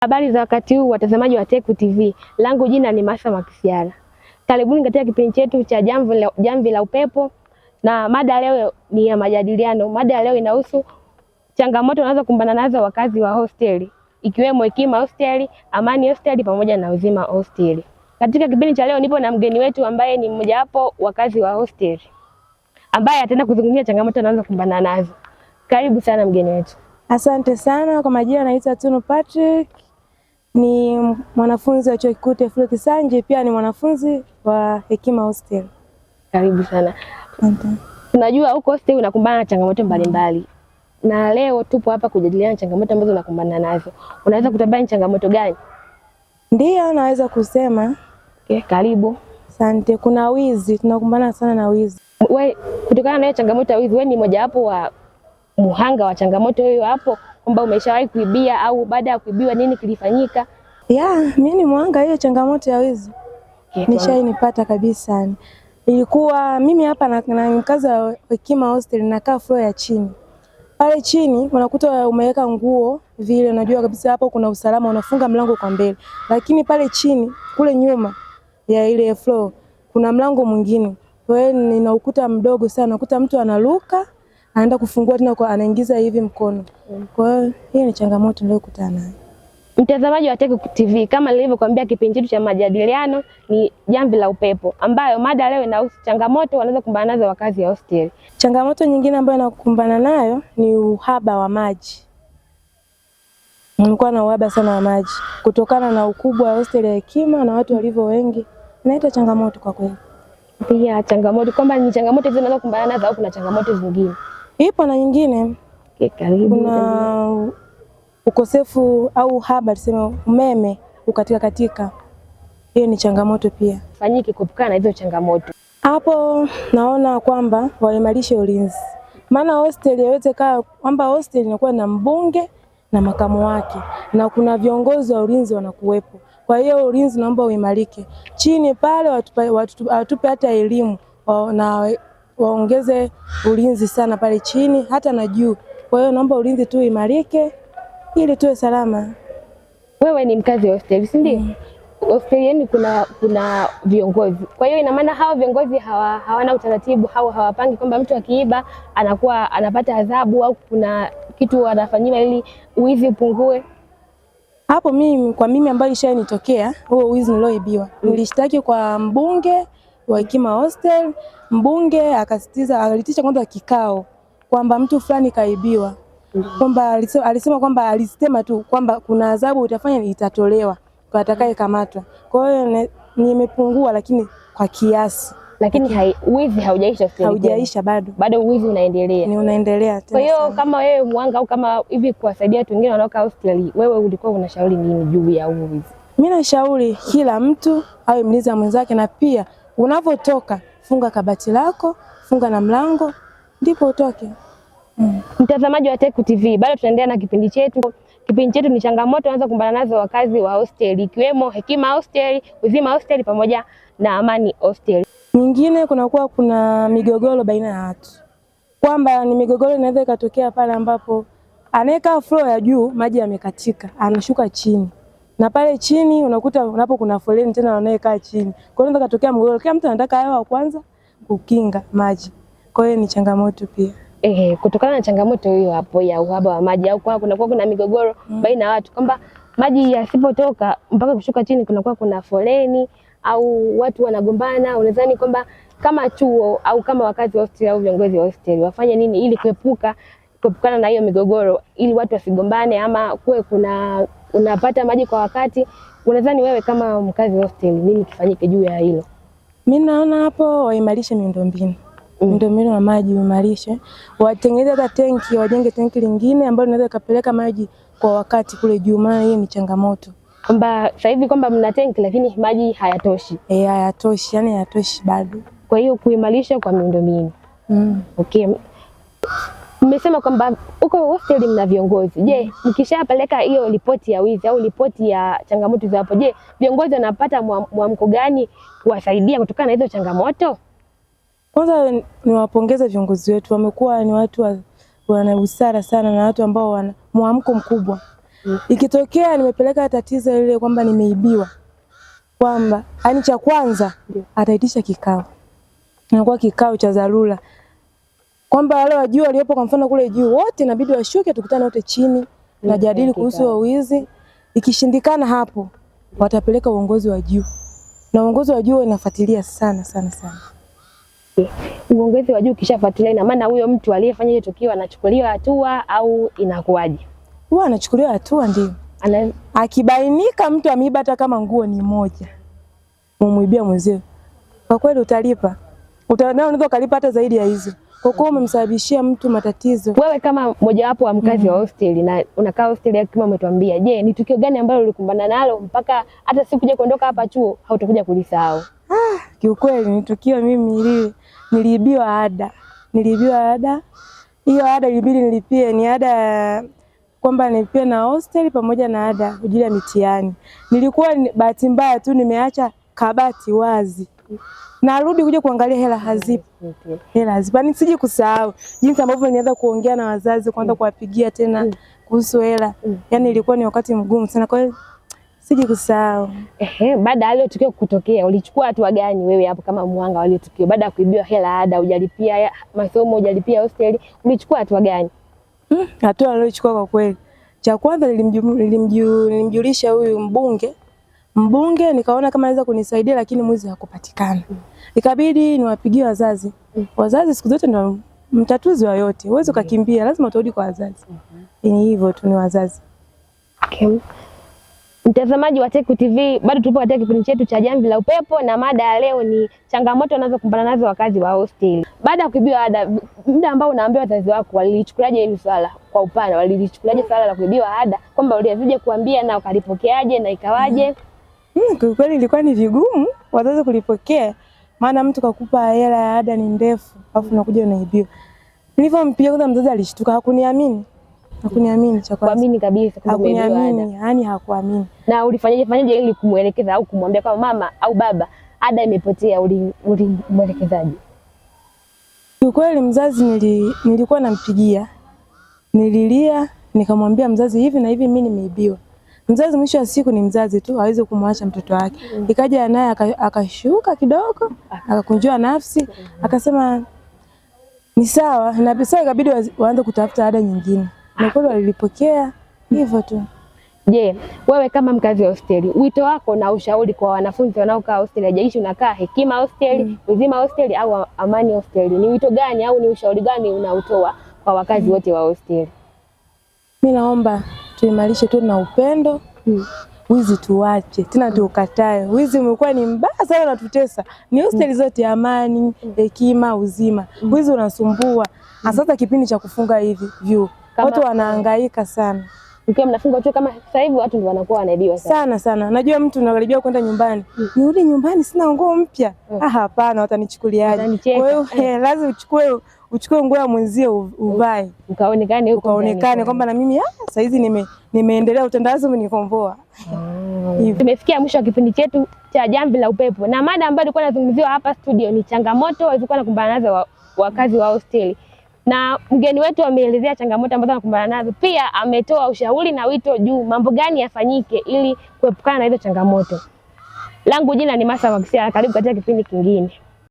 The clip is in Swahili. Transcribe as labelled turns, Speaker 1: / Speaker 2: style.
Speaker 1: Habari za wakati huu watazamaji wa Teku TV, langu jina ni Masa Makisiala. Karibuni katika kipindi chetu cha Jamvi la Upepo, na mada leo ni ya majadiliano. Mada ya leo inahusu changamoto wanazokumbana nazo wakazi wa hosteli, ikiwemo Hekima Hosteli, Amani Hosteli pamoja na Uzima Hosteli. Katika kipindi cha leo nipo na mgeni wetu ambaye ni mmojawapo wakazi wa hosteli, ambaye ataenda kuzungumzia changamoto anazokumbana nazo. Karibu sana mgeni wetu.
Speaker 2: Asante sana. Kwa majina naitwa Tunu Patrick, ni mwanafunzi wa Chuo Kikuu Teofilo Kisanje, pia ni mwanafunzi wa Hekima Hostel.
Speaker 1: Karibu sana.
Speaker 2: Asante.
Speaker 1: Tunajua huko hostel unakumbana na changamoto mbalimbali, na leo tupo hapa kujadiliana changamoto ambazo unakumbana nazo. Unaweza kutuambia ni changamoto gani?
Speaker 2: Ndiyo, naweza kusema.
Speaker 1: Okay, karibu.
Speaker 2: Asante. Kuna wizi, tunakumbana sana na wizi.
Speaker 1: We, kutokana na hiyo changamoto ya wizi, wewe ni mojawapo wa muhanga wa changamoto hiyo hapo, kwamba umeshawahi kuibia au baada ya kuibiwa nini kilifanyika?
Speaker 2: Ya, mimi ni muhanga hiyo changamoto ya wizi.
Speaker 1: Okay,
Speaker 2: Nishainipata kabisa. Ilikuwa mimi hapa na mkazi wa Hekima Hostel, nakaa floor ya chini. Pale chini unakuta umeweka nguo vile, unajua kabisa hapo kuna usalama, unafunga mlango kwa mbele. Lakini pale chini kule nyuma ya ile floor kuna mlango mwingine. Kwa hiyo nina ukuta mdogo sana, unakuta mtu analuka, anaenda kufungua tena kwa anaingiza hivi mkono. Kwa hiyo hiyo ni changamoto niliyokutana nayo.
Speaker 1: Mtazamaji wa Teku TV, kama nilivyokuambia, kipindi chetu cha majadiliano ni Jamvi la Upepo, ambayo mada leo inahusu changamoto wanazokumbana nazo wakazi wa hosteli.
Speaker 2: Changamoto nyingine ambayo nakumbana nayo ni uhaba wa maji. Nilikuwa na uhaba sana wa maji kutokana na ukubwa wa hosteli ya Hekima na watu walivyo wengi, inaita changamoto kwa kweli.
Speaker 1: Pia changamoto kwamba ni changamoto hizo unazokumbana nazo au kuna changamoto zingine?
Speaker 2: Ipo na nyingine.
Speaker 1: Okay, karibu.
Speaker 2: Kuna ukosefu au uhaba, tuseme umeme ukatika katika, hiyo ni changamoto pia.
Speaker 1: Fanyike kuepukana na hizo changamoto.
Speaker 2: Hapo naona kwamba waimarishe ulinzi, maana hostel yoyote kaa kwamba hostel inakuwa na mbunge na makamu wake na kuna viongozi wa ulinzi wanakuwepo. Kwa hiyo ulinzi naomba uimarike chini pale, watupe hata elimu na waongeze ulinzi sana pale chini hata na juu. Kwa hiyo naomba ulinzi tu uimarike ili tuwe salama.
Speaker 1: Wewe ni mkazi wa hosteli, si ndio? Hosteli yenu kuna viongozi. Kwa hiyo ina maana hao viongozi hawana utaratibu au hawapangi kwamba mtu akiiba anakuwa anapata adhabu au kuna kitu wanafanyiwa ili uwizi upungue.
Speaker 2: Hapo mimi kwa mimi ambayo ishanitokea huo wizi nilioibiwa, nilishtaki kwa mbunge wa Hekima Hostel. Mbunge akasitiza, alitisha kwanza kikao kwamba mtu fulani kaibiwa, kwamba alisema kwamba alisema tu kwamba kuna adhabu utafanya itatolewa kwa atakayekamatwa. Kwa hiyo nimepungua, lakini kwa kiasi.
Speaker 1: Lakini wizi haujaisha hosteli.
Speaker 2: Haujaisha bado.
Speaker 1: Bado wizi unaendelea.
Speaker 2: Ni unaendelea tena.
Speaker 1: Kwa hiyo kama wewe mwanga au kama hivi kuwasaidia watu wengine wanaokaa hosteli, wewe ulikuwa unashauri nini juu ya huo wizi?
Speaker 2: Mimi nashauri kila mtu awe mlinzi mwenzake, na pia unavotoka funga kabati lako, funga na mlango ndipo utoke.
Speaker 1: Mtazamaji wa Teku TV, bado tunaendelea na kipindi chetu. Kipindi chetu ni changamoto wanazokumbana nazo wakazi wa hosteli, ikiwemo Hekima Hostel, Uzima Hostel pamoja na Amani Hostel.
Speaker 2: Nyingine kunakuwa kuna migogoro baina ya watu, kwamba ni migogoro inaweza ikatokea pale ambapo anayekaa floor ya juu maji yamekatika, anashuka chini, na pale chini unakuta unapo kuna foleni tena wanayekaa chini. Kwa hiyo inaweza katokea mgogoro, kila mtu anataka awe wa kwanza kukinga maji. Kwa hiyo ni changamoto pia.
Speaker 1: Kutokana na changamoto hiyo hapo ya uhaba wa maji au kwa kunakuwa kuna migogoro baina ya watu kwamba maji yasipotoka mpaka kushuka chini kunakuwa kuna foleni au watu wanagombana. Unadhani kwamba kama chuo au kama wakazi wa hosteli au viongozi wa hosteli wafanye nini ili kuepukana na hiyo migogoro ili watu wasigombane ama kuwe kuna unapata maji kwa wakati? Unadhani wewe kama mkazi wa hosteli nini kifanyike juu ya hilo?
Speaker 2: Mimi naona hapo waimarishe miundombinu. Miundombinu ya maji uimarishe, watengeneze hata tenki, wajenge tenki lingine ambalo linaweza kupeleka maji kwa wakati kule juu, maana hii ni changamoto.
Speaker 1: Kwamba sasa hivi kwamba mna tenki lakini maji hayatoshi.
Speaker 2: Hayatoshi, yani hayatoshi bado.
Speaker 1: Kwa hiyo kuimarisha kwa miundombinu. Okay. Mmesema kwamba huko hosteli mna viongozi. Je, mkishapeleka hiyo ripoti ya wizi au ripoti ya changamoto za hapo, je, viongozi wanapata mwamko gani kuwasaidia kutokana na hizo changamoto?
Speaker 2: Kwanza niwapongeze viongozi wetu, wamekuwa ni watu wana busara sana na watu ambao wana mwamko mkubwa. Ikitokea nimepeleka tatizo ile kwamba nimeibiwa, kwamba yani cha kwanza ataitisha kikao, inakuwa kikao cha dharura, kwamba wale wa juu waliopo kwa mfano kule juu wote inabidi washuke, tukutane wote chini, tunajadili kuhusu wizi. Ikishindikana hapo watapeleka uongozi wa juu, na uongozi wa juu unafuatilia sana sana sana.
Speaker 1: Uongozi wa juu kishafuatilia, ina maana huyo mtu aliyefanya hiyo tukio anachukuliwa hatua au inakuwaje?
Speaker 2: Huwa anachukuliwa hatua, ndio. Akibainika mtu ameiba hata kama nguo ni moja, umemwibia mwenzio, kwa kweli utalipa. Unaweza ukalipa hata zaidi ya hizo, kwa kuwa umemsababishia mtu matatizo.
Speaker 1: Wewe kama mojawapo wa mkazi wa hosteli na unakaa hosteli kama umetuambia, je, ni tukio gani ambalo ulikumbana nalo mpaka hata siku kuja kuondoka hapa chuo hautakuja kulisahau?
Speaker 2: Kiukweli ni tukio mimi niliibiwa ada. Niliibiwa ada. Hiyo ada ilibidi nilipie, ni ada kwamba nilipie na hostel pamoja na ada kwa ajili ya mitihani. Nilikuwa bahati mbaya tu nimeacha kabati wazi. Narudi kuja kuangalia hela hazipo. Hela hazipo. Yaani siji kusahau jinsi ambavyo nilianza kuongea na wazazi, kuanza kuwapigia tena kuhusu hela. Yaani ilikuwa ni wakati mgumu sana, kwa hiyo siji kusahau.
Speaker 1: Baada ya tukio kutokea, ulichukua hatua gani wewe hapo kama mwanga wa tukio? Baada ya kuibiwa hela ada, hujalipia masomo, hujalipia hosteli, ulichukua hatua gani?
Speaker 2: Hatua niliyochukua kwa kweli, cha kwanza nilimjulisha huyu mbunge. Mbunge nikaona kama anaweza kunisaidia, lakini mwizi hakupatikana. Ikabidi niwapigie wazazi. Wazazi siku zote ndio mtatuzi wa yote. Huwezi ukakimbia, lazima utarudi kwa wazazi. Ni hivyo tu, ni wazazi.
Speaker 1: Okay. Mtazamaji wa Teku TV, bado tupo katika kipindi chetu cha Jamvi la Upepo na mada ya leo ni changamoto wanazokumbana nazo wakazi wa hosteli. Baada ya kuibiwa ada, muda ambao unaambia wazazi wako walilichukuliaje hili swala kwa upana? Walilichukuliaje swala la kuibiwa ada, kwamba uliwezije kuambia na wakalipokeaje na ikawaje?
Speaker 2: Kwa kweli ilikuwa ni vigumu wazazi kulipokea, maana mtu kakupa hela ya ada ni ndefu, alafu unakuja unaibiwa. Nilivyompigia kwanza mzazi alishtuka, hakuniamini. Hakuniamini cha kwanza.
Speaker 1: Kuamini kabisa kwamba umeibiwa ada.
Speaker 2: Hakuniamini, yani hakuamini.
Speaker 1: Na ulifanyaje fanyaje ili kumuelekeza au kumwambia kwamba mama au baba ada imepotea, ulimuelekezaje?
Speaker 2: Kiukweli mzazi nilikuwa nampigia. Nililia, nikamwambia mzazi hivi na hivi mimi nimeibiwa. Mzazi mwisho wa siku ni mzazi tu, hawezi kumwacha mtoto wake. Ikaja naye akashuka kidogo, akakunjua nafsi, akasema ni sawa, na pesa ikabidi waanze kutafuta ada nyingine. Na kweli walilipokea hivyo tu.
Speaker 1: Je, wewe kama mkazi wa hosteli, wito wako na ushauri kwa wanafunzi wanaokaa hosteli, haijalishi unakaa Hekima hosteli, Uzima hosteli au Amani hosteli, ni wito gani au ni ushauri gani unautoa kwa wakazi wote wa hosteli?
Speaker 2: Mimi naomba tuimarishe tu na upendo. Wizi tuache, tena tuukatae. Wizi umekuwa ni mbaya sana, unatutesa. Ni hosteli zote, Amani, Hekima, Uzima. Wizi unasumbua. Hasa kipindi cha kufunga hivi vyuo. Watu wanahangaika sana.
Speaker 1: Mkiwa mnafunga chuo kama sasa hivi watu ndio wanakuwa wanaibiwa sana.
Speaker 2: Sana sana. Najua mtu unakaribia kwenda nyumbani. Nirudi nyumbani sina nguo mpya. Ah, hapana, watanichukuliaje? Kwa hiyo lazima uchukue nguo ya mwenzio uvae.
Speaker 1: Ukaonekane huko.
Speaker 2: Ukaonekane kwamba na mimi sasa hizi nimeendelea, utandawazi umenikomboa.
Speaker 1: Tumefikia mwisho wa kipindi chetu cha Jamvi la Upepo, na mada ambayo ilikuwa inazungumziwa hapa studio ni changamoto walizokuwa wanakumbana nazo wakazi wa hosteli. Na mgeni wetu ameelezea changamoto ambazo anakumbana nazo, pia ametoa ushauri na wito juu mambo gani yafanyike ili kuepukana na hizo changamoto. Langu jina ni Masa Makisia, karibu katika kipindi kingine.